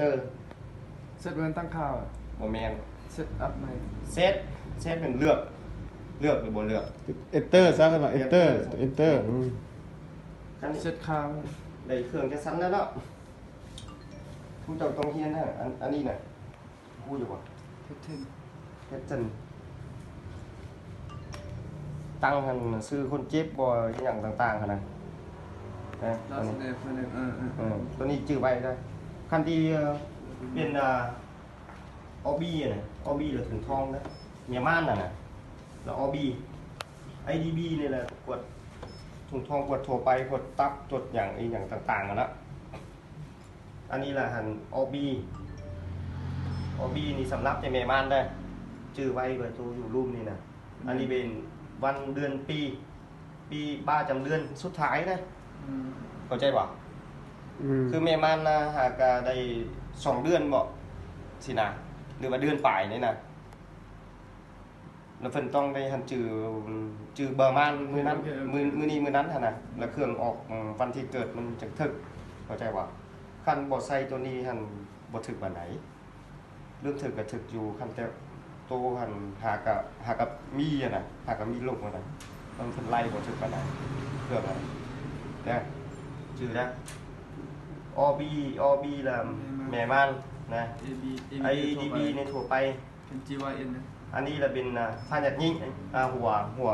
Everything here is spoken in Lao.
ເອີ ເຊັດແມ່ນຕັ້ງຄ່າ ບໍ່ແມ່ນ ເຊັດອັບໃໝ່ ເຊັດ ເຊັດແມ່ນເລືອກ ເລືອກຫຼືບໍ່ເລືອກ Enter ຊະ ເພິ່ນວ່າ Enter Enter ອືມ ຄັນເຊັດຄ່າ ໄດ້ເຄື່ອງຈັກຊັ້ນແລ້ວເນາະ ຜູ້ເຈົ້າຕ້ອງຮຽນນະ ອັນ ອັນນີ້ນະ ຮູ້ຢູ່ບໍ່? ເຮັດເຖິງ ເຮັດເຖິງ ຕັ້ງຫັ້ນຊື່ຄົນເຈັບບໍ່ ອີຫຍັງຕ່າງໆຫັ້ນນະ ນະ ລາວຊິໄດ້ເພິ່ນ ເອີ ເອີ ເອີ ໂຕນີ້ຈື່ໄວ້ເດີ ຄັນທີ່ ເອີ ເປັນ ອ່າ ອໍບີນະ ອໍບີລະຖົງທ້ອງນະ ແມ່ມ່ານນະນະ ລະອໍບີ ໄອດີບີນີ້ລະກວດຖົງທ້ອງ ກວດທົ່ວໄປ ກວດຕັບ ກວດຫຍັງ ອີຫຍັງຕ່າງໆຫັ້ນນະ. ອັນນີ້ລະຫັ້ນອໍບີ ອໍບີນີ້ສຳລັບແຕ່ແມ່ມ່ານເດີ ຈື່ໄວ້ເບີໂທຢູ່ລຸ່ມນີ້ນະ ອັນນີ້ເປັນວັນເດືອນປີ ປີບາຈຳເດືອນສຸດທ້າຍນະ ອືມ ເຂົ້າໃຈບໍ່? ອືມ ຄືແມ່ມ່ານນະ ຫາກະໄດ້ສອງເດືອນບໍ ຊີ້ນະ ຫຼືວ່າເດືອນປາຍນີ້ນະ. ລະເພິ່ນຕ້ອງໄດ້ຫັ້ນຈື່ ຈື່ເບີມ່ານມື້ນັ້ນ ໂອເຄ ໂອເຄ ມື້ ມື້ນີ້ມື້ນັ້ນຫັ້ນນະ ລະເຄື່ອງອອກ ອືມ ວັນທີ່ເກີດມັນຈັ່ງຖືກ ເຂົ້າໃຈບໍ່? ຄັນບໍ່ໃສ່ໂຕນີ້ຫັ້ນບໍ່ຖືກປານໃດ ເລື່ອງຖືກກະຖືກຢູ່ ຄັນແຕ່ໂຕຫັ້ນຫາກະ ຫາກະມີຫັ້ນນະ ຫາກະມີລົງຫັ້ນນະ ມັນເພິ່ນໄລ່ບໍ່ຖືກປານໃດ ເຄື່ອງຫັ້ນເດີ ຈື່ເດີ ອໍບີ ອໍບີລະແມ່ມ່ານນະ ເອບີ ເອບີ ໄອດີບີໃນທົ່ວໄປ ເປັນຈີວາຍເອັນນະ ອັນນີ້ລະເປັນ ອ່າ ພະຍາດຍິງ ອ່າ ຫົວ ຫົວ